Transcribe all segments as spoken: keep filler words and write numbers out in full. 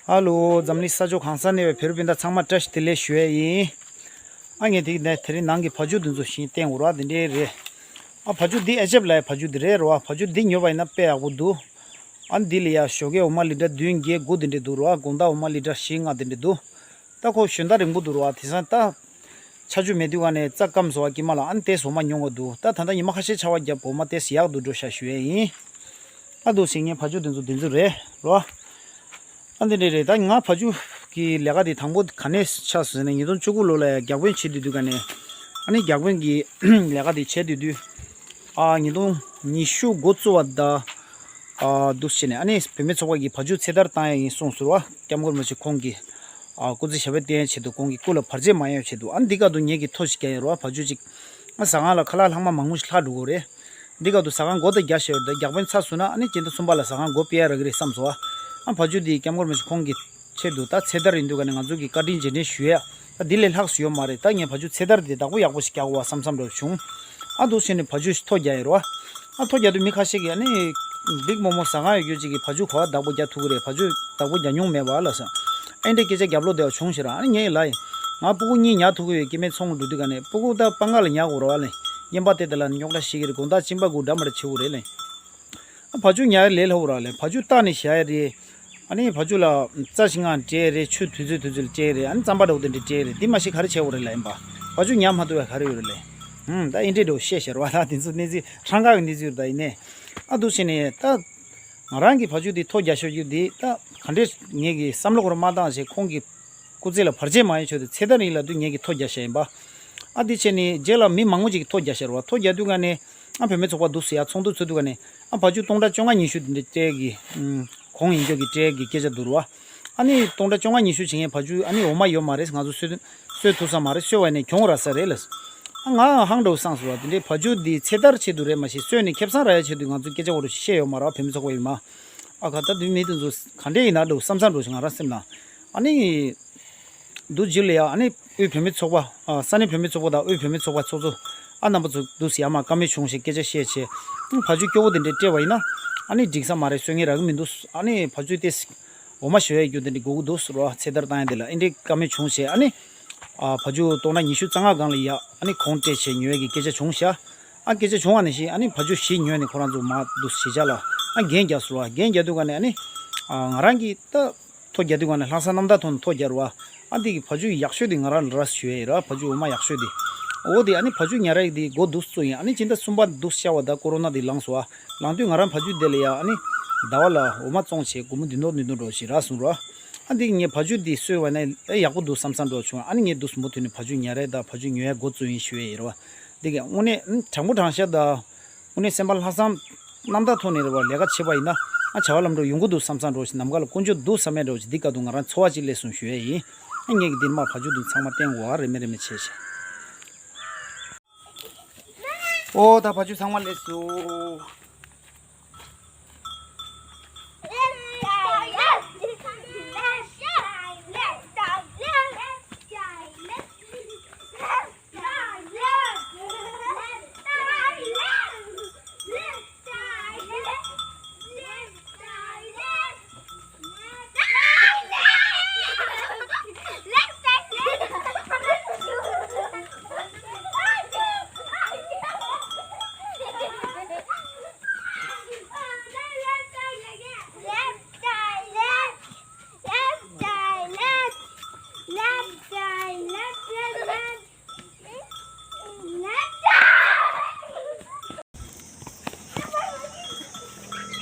ཧ་ལོ། འཛམ་གླིང་ས་ཕྱོགས་གང་སར་གནས་པའི་བོད་རིགས་སྤུན་ཟླ་ཚང་མ་བཀྲ་ཤིས་བདེ་ལེགས་ཞུ་ཡས་ཡིན། ཨ་ངས་དེ་ནས་དེ་རིང་ནང་གི་བ་ཕྱུགས་འདི་ཚོ་ཞིག་བསྟན་དགོས་ར། འདི་འདྲའི་རེད། ཨ་བ་ཕྱུགས་འདི་ཨེ་ཇེབ་ལབ་ཡ་བ་ཕྱུགས་འདི་རེད་ར། བ་ཕྱུགས་འདི་ཉོས་པ་ཡིན་ན་དཔེ་ཡག་པོ་འདུག་ཨ་འདི་ལ་ཡ་ཞོགས་ཀས་འོ་མ་ལི་ཊར་བདུན་བརྒྱད་དགུ་འདི་འདྲ་འདུག་ར། དགོང་དག་འོ་མ་ལི་ཊར་བཞི་ལྔ་འདི་འདྲ་འདུག་ད་ཁོ་ཞོན་ད་རིང་པོ་འདུག་ར། དེང་སང་ད་ཆར་ཆུ་མེད་དུས་ག་ནས་རྩྭ་སྐམ་སོང་བ་དཀྱིལ་མ་ལ། ཨ་ནི་དེ་འོ་མ་ཉོ་དགོས་འདུག་ད་ད་ལྟ་ཉི་མ་ཁ་ཤས་ཆར་པ་བརྒྱབ་འོ་མ་དེ་ཡག་འདུག་འགྲོ་ཤག་ཞུ་ཡས་ཡིན། ཨ་འདུག་སེ་ངའི་བ་ཕྱུགས་དེ་ཚོ་དེ་ཚོ་རེད་རོ། ཨ་འདི་འདྲ་རེད། ད་ང་བ་ཕྱུགས་ཀྱི་ལས་ཀ་དེ་དང་པོ་ག་ནས་ཆགས་སོང་ཟེར་ན། ཉིས་སྟོང་བཅུ་དགུ་ལོ་ལ་ཡ་བརྒྱ་དཔོན་བྱེད་དུས་དུས་ག་ནས། ཨ་ནི་བརྒྱ་དཔོན་གྱི་ལས་ཀ་དེ་བྱེད་དུས་དུས། ཨ་ཉིས་སྟོང་ཉི་ཤུ་འགོ་བཙུགས་པ་ད། ཨ་འདུག་བྱས་ནས་ཨ་ནི་བུད་མེད་ཚོགས་པ་གི་བ་ཕྱུགས་ཚེ་ཐར་བཏང་ཡ་ཡིན་གསུངས་སོང་བ། སྐྱབས་མགོན་རིན་པོ་ཆེ་ཁོང་གིས་ཨ་སྐུ་ཚེ་ཞབས་པད་བརྟན་ཡ་ཆེད་དུ། ཁོང་གི་སྐུ་ལ་བར་ཆད་མ་ཡོང་ཡ་ཆེད་དུ། ཨ་ནི་འདི་ག་དུ་ངེད་ཀྱིས་ཐོ་ཞིག་བརྒྱབ་ཡོད་རེད་བ། བ་ཕྱུགས་ཅིག་ཨ་ཟ་ཁང་ལ་ཁ་ལག་ལྷག་མ་མང་པོ་ཞིག་ལྷག་འགྲོ་གི་རེད། འདི་ག་དུ་ཟ་ཁང་སྒོ་ད་རྒྱག་བཞག་ཡོད་རེད། བརྒྱ་དཔོན་ཚར་སོང་ན་ཨ་ནི་སྤྱི་ཟླ་གསུམ་པ་ལ་ཟ་ཁང་སྒོ་ཕྱེ་ཡ་རག་གི་རེད་བསམ་སོང་བ། ཨ་བ་ཕྱུགས་འདི་སྐྱབས་མགོན་རིན་པོ་ཆེ་ཁོང་གི་ཆེད་དུ་ད་ཚེ་ཐར་ཡིན་དུས་ག་ནས་ང་ཚོ་གིས་བཀའ་དྲིན་རྗེས་དྲན་ཞུ་ཡ། ད་འདི་ལས་ལྷག་སུ་ཡོད་མ་རེད། ད་ངས་བ་ཕྱུགས་ཚེ་ཐར་འདི་བདག་པོ་ཡག་པོ་ཞིག་རྒྱག་དགོས་བ་བསམ་བསམ་འདྲ་བྱུང་། ཨ་འདུག་བྱས་ནས་བ་ཕྱུགས་ཐོ་རྒྱག་ཡོད་རེད་བ། ཨ་ཐོ་རྒྱག་དུས་མི་ཁ་ཤས་ཀྱིས་ཨ་ནི་བིག་མོ་མོ་ཟ་ཁང་ཡོད་རྒྱུ་ཅིག་གིས་བ་ཕྱུགས་ག་བ་བདག་པོ་རྒྱག་ཐུབ་ཀྱི་རེད། བ་ཕྱུགས་བདག་པོ་རྒྱག་མྱོང་མེད་བ་ལབ་སོང་། ཨ་འདྲའི་སྐད་ཆ་རྒྱབ་ལོག་བསྡད་པ་བྱུང་ཞེས་ར། ཨ་ནི་ངས་ལབ་ཡིན། ང་སྤུ་གུ་གཉིས་ཉར་ཐུབ་ཀྱི་ཡོད། སྐྱེ་དམན་ཚོང་འགྲོ་དུས་ག་ནས་སྤུ་གུ་ད་སྤང་ཁ་ལ་ཉར་དགོས་རེད་བ་ལབ་ཡིན། གཉེན་པ་དེ་དེ་ལ་རྙོག་དྲ་ཞིག་གི་རེད། དགོང་དག་གཅིན་པ་དགུ་འདྲ་མ་འདྲ་བྱེད་དགོས་རེད་ལབ་ཡིན། ཨ་བ་ཕྱུགས་ཉར་ལས་སླ་པོ་ར་ལབ་ཡིན། བ་ཕྱུགས་བཏགས་ནས་བཞག་ཡ་རེད། ཨ་ནི་བ་ཕྱུགས་ལ་རྩྭ་ཞིག་ངང་སྤྲད་རེད། ཆུ་དུས་ཚོད་དུས་ཚོད་ལ་སྤྲད་རེད། ཨ་ནི་རྩམ་པ་འདྲ་བོ་དེ་འདྲ་སྤྲད་རེད། འདི་མ་གཞི་ག་རེ་བྱེད་དགོས་རེད་ལབ་ཡིན་པ། བ་ཕྱུགས་ཉར་མ་ཐུབ་ཡ་ག་རེ་ཡོད་རེད་ལབ་ཡིན། ཧུམ། ད་ཨེ་འདྲའི་འདྲ་བོ་བཤད་ཤར་བ་ལ། དེ་ཚོ་གནས་ཚུལ་རང་ག་གི་གནས་ཚུལ་རེད། ད་ཡིན་ནའི་ཨ་འདུག་བྱས་ནས་ད་ང་རང་གི་བ་ཕྱུགས་འདི་ཐོ་རྒྱག་ཤོར་རྒྱུ་འདི་ད་ག་འདྲས་ངེད་ཀྱི་བསམ་བློ་ཁོ་རང་མ་བཏང་བྱས། ཁོང་གི་སྐུ་ཚེ་ལ་བར་ཆད་མ་ཡོང་ཆེད་དུ་ཚེ་ཐར་ཡིན་ལབ་དུས་ངེད་ཀྱིས་ཐོ་རྒྱག་བཞག་ཡིན་པ། ཨ་འདི་བྱས་ནས་རྗེས་ལ་མི་མང་པོ་ཅིག་གིས་ཐོ་རྒྱག་ཤར་བ། ཐོ་རྒྱག་དུས་ག་ནས་ཨ་བུད་མེད་ཚོགས་པ་འདུག་སེ་ཡ་ཚོགས་འདུ་ཚོགས་དུས་ག་ནས་ཨ་བ་ཕྱུགས་སྟོང་ཕྲག་བཅོ་ལྔ་ཉི་ཤུ་དེ་འདྲ་སྤྲད་ཀྱི། ཨུམ། གོང་ཡིན་རྒྱུ་གི་སྤྲད་ཀྱི་སྐད་ཆ་འདུག་ར་བ། ཨ་ནི་སྟོང་ཕྲག་བཅོ་ལྔ་ཉི་ཤུ་བྱེད་མཁན་བ་ཕྱུགས་ཨ་ནི་འོ་མ་ཡོད་མ་རེད། ང་ཚོ་གསོད་གསོད་ཐུབ་ས་མ་རེད། གསོད་པ་ནས་གྱོང་རག་ས་རེད་ལབ། ཨ་ང་ཧང་འདྲ་བོ་སངས་སོང་བ། དེ་འདྲའི་བ་ཕྱུགས་འདི་ཚེ་ཐར་ཆེད་དུ་རེད། མ་གཞི་གསོད་ནས་ཁེ་བཟང་རག་ཡ་ཆེད་དུ་ང་ཚོས་སྐད་ཆ་འོ་རུ་བཤད་ཡོད་མ་རེད་བ། བུད་མེད་ཚོགས་པ་ཡིན་མ། ཨ་ཁ་ད་དུས་མི་དེ་ཚོ་ག་འདྲས་ཡིན་ན་འདྲ་བོ་བསམ་བསམ་འདྲ་བོ་ཞིག་ང་རང་སེམས་ནང་། ཨ་ནི། འདུག་རྗེས་ལ་ཡ་ཨ་ནི་དབུས་བུད་མེད་ཚོགས་པ། ཨ་ས་གནས་བུད་མེད་ཚོགས་པ་དང་དབུས་བུད་མེད་ཚོགས་པ་ཚོགས་གཙོ། ཨ་རྣམ་པ་ཚོ་འདུག་སེ་ཡར་མར་བཀའ་མོལ་བྱུང་ཞེས་སྐད་ཆ་བཤད་བྱས། ཨ་བ་ཕྱུགས་སྐྱོ་བོ་དེ་འདྲས་སྤྲད་པ་ཡིན་ན། ཨ་ནི་འགྲིག་ས་མ་རེད། གསོད་མཁན་རག་གི་མི་འདུག་ཨ་ནི་བ་ཕྱུགས་དེ་འོ་མ་བཞོ་ཡ་རྒྱུ་དེ་འདྲས་དགོས་ཀྱི་འདུག་ཟེར་བ། ཚེ་ཐར་བཏང་ཡ་དེ་ལ་ཨེ་འདྲས་བཀའ་མོལ་བྱུང་བྱས། ཨ་ནི་ཨ་བ་ཕྱུགས་སྟོང་ཕྲག་ཉི་ཤུ་རྩ་ལྔ་སྒང་ལ་ཡ་ཨ་ནི་གོང་སྤྲད་བྱས་ཉོ་ཡ་གི་སྐད་ཆ་བྱུང་ཤག་ཨ་སྐད་ཆ་བྱུང་བ་ནང་བཞིན་ཨ་ནི་བ་ཕྱུགས་བཞི་ཉོས་ནས་ཁོ་རང་ཚོ་མར་འདུག་གཞིས་ཆགས་ལ་ཨ་འགན་རྒྱག་སོང་བ། འགན་རྒྱག་དུས་ག་ནས་ཨ་ནི་ཨ་ང་རང་གིས་ད། ཐོ་རྒྱག་དུས་ག་ནས་ལྷག་བསམ་རྣམ་དག་ཐོག་ནས་ཐོ་རྒྱག་རེད་བ། ཨ་འདི་གི་བ་ཕྱུགས་ཡག་ཤོས་དེ་ང་རང་ལ་རག་ཞུ་ཡ་ཡིན་ར། བ་ཕྱུགས་འོ་མ་ཡག་ཤོས་དེ། འོ་དེ་ཨ་ནི་བ་ཕྱུགས་ཉར་ཡག་དེ་འགོ་འདུག་བཙུགས་ཡིན། ཨ་ནི་སྤྱི་ཟླ་གསུམ་པ་འདུག་ཤར་བ་ད་ཀོ་རོ་ན་དེ་ལངས་སོང་བ། ལངས་དུས་ང་རང་བ་ཕྱུགས་དེ་ལ་ཡ་ཨ་ནི་ཟླ་བ་ལ་འོ་མ་བཙོང་བྱས་སྒོར་མོ་བདུན་སྟོང་བདུན་སྟོང་འགྲོ་ཞིག་རག་སོང་ར། ཨ་འདི་གི་ངས་བ་ཕྱུགས་དེ་གསོས་པ་ནས་ཨེ་ཡག་པོ་འདུག་བསམ་བསམ་འགྲོ་བྱུང་། ཨ་ནི་ངས་འདུག་སེ་མུ་མཐུད་ནས་བ་ཕྱུགས་ཉར་ཡ་ད་བ་ཕྱུགས་ཉོ་ཡ་འགོ་བཙུགས་ཡིན་ཞུ་ཡ་ཡིན་ར་བ། འདི་ག་དངོས་གནས་དྲང་པོ་དྲང་བཞག་ད། དངོས་གནས་སེམས་པ་ལྷག་བསམ་རྣམ་དག་ཐོག་ནས་རེད་བ། ལས་ཀ་བྱེད་པ་ཡིན་ན་ཨ་བྱ་བ་ལམ་འགྲོ་ཡོང་གི་འདུག་བསམ་བསམ་འདྲ་བོ་ཞིག་ནམ་མཁའ་ལ་དཀོན་མཆོག་འདུག་བསམ་ཡ་འདྲ་བོ་ཞིག་འདི་ག་དུས་ང་རང་ཚོར་བ་ཅིག་སླེབས་སོང་ཞུ་ཡ་ཡིན། ཨ་ངེད་ཀྱི་འདིར་མ་བ་ཕྱུགས་འདི་ཚང་མ་བསྟན་དགོས་པ་རེ་མེད་རེ་མེད་བྱས་ཤག་ཨོ་ད་བ་ཕྱུགས་ཚང་མ་སླེབས་སོང་།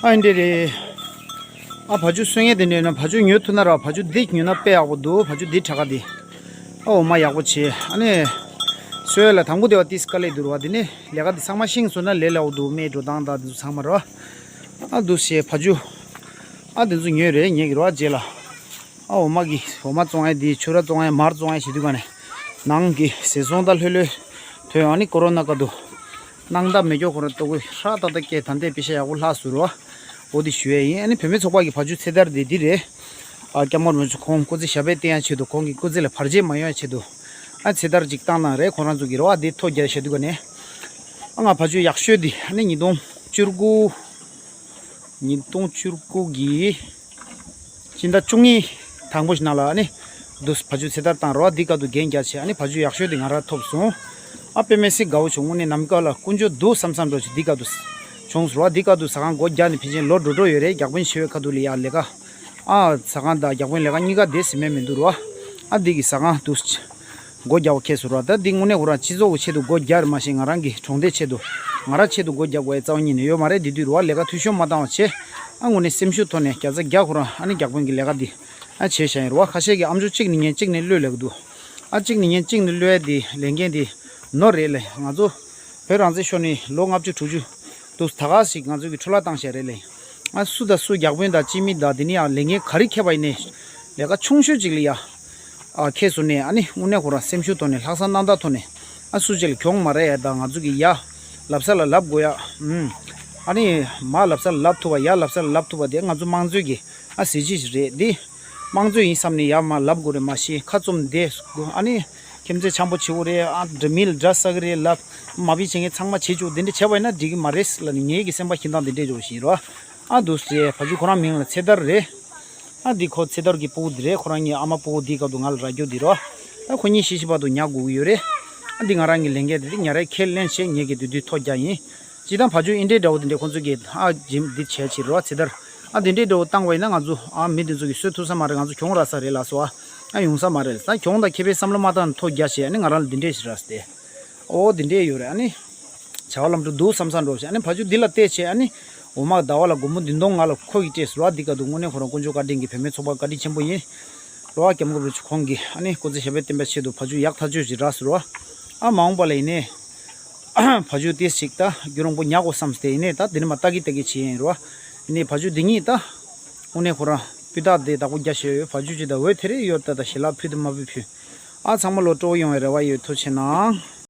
ཨ་འདི་རེད། ཨ་བ་ཕྱུགས་གསོད་མཁན་དེ་འདྲ་ཡོད་ན་བ་ཕྱུགས་ཉོ་ཐུབ་ན་ར། བ་ཕྱུགས་འདི་ཉོས་ན་དཔེ་ཡག་པོ་འདུག་བ་ཕྱུགས་འདི་དྲག་ག་འདི། ཨ་འོ་མ་ཡག་པོ་བྱས། ཨ་ནི་གསོད་ཡ་ལ་དང་པོ་དེ་བ་ཏིས་དཀའ་ལས་འདུག་ར་བ། འདི་ནས་ལས་ཀ་འདི་ཚང་མ་ཤེས་སོང་ན་ལས་སླ་པོ་འདུག་སྨན་འགྲོ་སྟངས་དང་འདི་ཚོ་ཚང་མ་ར། ཨ་འདུག་སེ་བ་ཕྱུགས། ཨ་འདི་ཚོ་ཉོས་རེད་ངེད་ཀྱི་ར་བ། རྗེས་ལ། ཨ་འོ་མ་གི་འོ་མ་བཙོང་ཡ་འདི་ཕྱུར་ར་བཙོང་ཡ་མར་བཙོང་ཡ་བྱེད་དུས་ག་ནས་ནང་གི་ཟས་བཙོང་ད་ལྷོད་ལྷོད་ཐོན། ཨ་ནི་ཀོ་རོ་ན་ག་དུས་སྣང་དག་མེ་སྒྱོགས་ཁོ་ར་ལྟོ་གོས་ཧྲ་ཏག་ཏག་སྐྱེས། ད་ལྟའི་པེ་ཤ་ཡག་པོ་ལྷག་སོང་ར་བ། འོ་དེ་ཞུ་ཡ་ཡིན། ཨ་ནི་བུད་མེད་ཚོགས་པ་གི་བ་ཕྱུགས་ཚེ་ཐར་དེ་འདི་རེད། ཨ་སྐྱབས་མགོན་རིན་པོ་ཆེ་ཁོང་སྐུ་ཚེ་ཞབས་པད་བརྟན་ཡ་ཆེད་དུ། ཁོང་གི་སྐུ་ཚེ་ལ་བར་ཆད་མ་ཡོང་ཡ་ཆེད་དུ། ཨ་ཚེ་ཐར་ཅིག་བཏང་གནང་རེད་ཁོ་རང་ཚོ་གི་ར་བ། དེ་ཐོ་རྒྱག་བྱེད་དུས་ག་ནས། ཨ་ང་བ་ཕྱུགས་ཡག་ཤོས་དེ་ཨ་ནི་ཉིས་སྟོང་བཅུ་དགུ། ཉིས་སྟོང་བཅུ་དགུ་གི་སྤྱི་ཟླ་བཅུ་གཉིས་ དང་པོ་ཞིག་ནང་ལ་ཨ་ནི་འདུག་ཕ་ཇུ་ཚེ་ཐར་བཏང་རོ། འདི་སྐབས་དུ་འགན་རྒྱག་བྱས་ཨ་ནི་ཕ་ཇུ་ཡག་ཤོས་དེ་ང་རང་ཐོབ་སོང་། ཨ་དཔེ་མི་སྲིད་དགའ་བོ་བྱུང་། དངོས་གནས་ནམ་མཁའ་ལ་དཀོན་མཆོག་འདུག་བསམ་བསམ་འགྲོ་ཞིག་འདི་སྐབས་དུ་བྱུང་སོང་རོ། འདི་སྐབས་དུ་ཟ་ཁང་སྒོ་རྒྱག་ནས་ཕལ་ཆེར་ལོ་འགྲོ་འགྲོ་ཡོད་རེད། རྒྱག་དཔོན་ཆེ་བའི་ཁ་ཐུག་ལ་ཡ་ལས་ཀ་ཨ་ཟ་ཁང་དང་རྒྱག་དཔོན་ལས་ཀ་གཉིས་ཀ་དེ་ཟིན་མེད་མི་འདུག་རོ། ཨ་འདི་གི་ཟ་ཁང་དུ་སྒོ་རྒྱག་པ་ཁེལ་སོང་རོ། ད་འདི་དངོས་གནས་ཁོ་རང་སྤྱི་ཚོགས་ཀྱི་ཆེད་དུ་སྒོ་རྒྱག་རེད་མ་གཞི་ང་རང་གི་གྲོང་སྡེའི་ཆེད་དུ་ང་རང་ཆེད་དུ་སྒོ་རྒྱག་དགོས་ཡ་རྩ་བ་ཉིད་ནས་ཡོད་མ་རེད། འདི་དུས་རོ་ལས་ཀ་འཐུས་ཤོར་མ་བཏང་བ་བྱས། ཨ་དངོས་གནས་སེམས་ཤུགས་ཐོག་ནས་བརྒྱ་ཆ་བརྒྱ་ཁོ་རང་ཨ་ནི་རྒྱག་དཔོན་གྱི་ལས་ཀ་འདི་ཨ་བྱས་བཞག་ཡིན་རོ། ཁ་ཤས་ཀྱིས་ཨམ་ཅོག་གཅིག་ནས་ཉན་གཅིག་ནས་གློད་ལབ་ཀྱི་འདུག་ཨ་གཅིག་ནས་ཉན་གཅིག་ནས་གློད་ཡ་འདི་ལས་འགན་འདི་ནོར་རེད་ལས། ང་ཚོ་བོད་རང་བཙན་ཤོར་ནས་ལོ་ལྔ་བཅུ་དྲུག་ཅུ་འདུག་ད་ག་ཞིག་ང་ཚོ་གི་འཕྲོ་བརླག་བཏང་བཞག་རེད་ལས། ཨ་སུ་དང་སུ་རྒྱག་དཔོན་དང་སྤྱི་མི་དང་དེ་ནས་ཡང་ལས་འགན་ག་རེ་འཁྱེར་བ་ཡིན་ནའི་ལས་ཀ་ཆུང་ཤོས་ཅིག་ལ་ཡ་ཨ་ཁེལ་སོང་ནས་ཨ་ནི་དངོས་གནས་ཁོ་རང་སེམས་ཤུགས་ཐོག་ནས་ལྷག་བསམ་རྣམ་དག་ཐོག་ནས་ཨ་སུ་ཅིག་ལ་གྱོང་མ་རག་ཡ་དང་ང་ཚོ་གི་ཡ་ལབ་ས་ལ་ལབ་དགོས་ཡ། ཨུམ། ཨ་ནི་མ་ལབ་ས་ལ་ལབ་ཐུབ་པ་ཡ་ལབ་ས་ལ་ལབ་ཐུབ་པ་དེ་ང་ཚོ་དམངས་གཙོའི་གི་ཨ་གཟི་བརྗིད་ཞིག་རེད་འདི། དམངས་གཙོ་ཡིན་བསམ་ནས་ཡར་མར་ལབ་དགོས་རེད་མ་གཞི་ཁ་བཙུམ་བསྡད། ཨ་ནི་ཁྱིམ་མཚེས་འཆམ་པོ་བྱེད་དགོས་རེད། ཨ་འདྲ་མི་ལ་འདྲ་ཟ་གི་རེད་ལབ་མ་བི་བྱེད་མཁན་ཚང་མ་བྱེད་བཅུག་འདི་འདྲ་བྱས་པ་ཡིན་ན་འགྲིག་གི་མ་རེད་ལབ་ནས་ངེད་ཀྱི་སེམས་པ་ཁྱིམ་ཚང་འདི་འདྲས་འགྲོ་བཞིན་རོ། ཨ་འདུག་སེ་ཕ་ཇུ་ཁོ་རང་མིང་ལ་ཚེ་དར་རེད། ཨ་འདི་ཁོ་ཚེ་དར་གྱི་སྤུ་གུ་འདི་རེད། ཁོ་རང་གཉིས་ཨ་མ་སྤུ་གུ་འདིའི་སྐབས་དུ་ང་ལ་ར་རྒྱུ་འདི་རོ། ཨ་ཁོ་གཉིས་ཤི་ཤི་བར་དུ་ཉལ་དགོས་ཀྱི་ཡོད་རེད། ཨ་འདི་ང་རང་གི་ལས་འགན་དེ་འདི་ཉ་རའི་ཁས་ལེན་བྱས་ངེད་ཀྱི་དུས་དུས་ཐོ་རྒྱག་ཡིན། སྤྱིར་བཏང་ཕ་ཇུ་ཨིན་འདྲའི་འདྲ་བོ་དེ་འདྲས་ཁོང་ཚོ་གིས་ཨ་ཇིམ་འདི་བྱས་ཕྱིར་རོ་ཚེ་དར། ཨ་དེ་འདྲའི་འདྲ་བོ་བཏང་བ་ཡིན་ན་ང་ཚོ་ཨ་མི་དེ་ཚོ་གིས་གསོད་ཐུབ་ས་མ་རེད། ང་ཚོ་གྱོང་རག་ས་རེད་ལབ་སོང་། ཨ་ཡོང་ས་མ་རེད་ལབ་ས། གྱོང་དང་ཁེ་ཕན་བསམ་བློ་མ་བཏང་ཐོ་རྒྱག་བྱས་ཨ་ནི་ང་རང་ལ་འདི་འདྲས་ཞིག་རག་སྟེ། ཨོ་འདི་འདྲས་ཡོད་རེད། ཨ་ནི་བྱ་བ་ལམ་འགྲོ་འདུག་བསམ་བསམ་འགྲོ་བྱས་ཨ་ནི་ཕ་ཇུ་འདི་ལ་བལྟས་བྱས་ཨ་ནི་འོ་མ་ཟླ་བ་ལ་སྒོར་མོ་བདུན་སྟོང་ལྔ་ལ་ཁོ་གིས་སྤྲད་སོང་རོ། འདི་ག་དུ་དངོས་གནས་ཁོ་རང་དཀོན་མཆོག་བཀའ་དྲིན་གྱིས་བུད་མེད་ཚོགས་པ་བཀའ་དྲིན་ཆེན་པོ་ཡིན། རོ་ཨ་སྐྱབས་མགོན་རིན་པོ་ཆེ་ཁོང་གིས་ཨ་ནི་སྐུ་ཚེ་ཞབས་པད་བརྟན་པའི་ཆེད་དུ་ཕ་ཇུ་ཡག་ཐག་ཆོད་ཅིག་རག་སོང་རོ། ཨ་མ་འོངས་པ་ལ་ཡིན་ནའི་ཕ་ཇུ་ཏིས་ཅིག་ད་རྒྱུ་རོང་པོ་ཉག་གོ་བསམ་སྟེ་ཡིན་ནའི་ད་འདི་ནི་མ་ལྟ་གི་ལྟ་གི་བྱེད་ཡིན་རོ། ཡིན་ནའི་ཕ་ཇུ་འདི་གཉིས་ད་དངོས་གནས་ཁོ་རང་སྤུས་དག་དེ་བདག་པོ་རྒྱ་ཞེ་ཡོད། ཕ་ཇུ་ཅི་ད་འོད་དེ་རེ་ཡོད་ད་ད་ཞེ་ལག་ཕུད་དུ་མ་ཕུད་ཕུད། ཨ་ཚང་མ་ལོ་སྤྲོ་བོ་ཡོང་བའི་རེ་བ་ཡོད། ཐུགས་ཆེ་གནང་།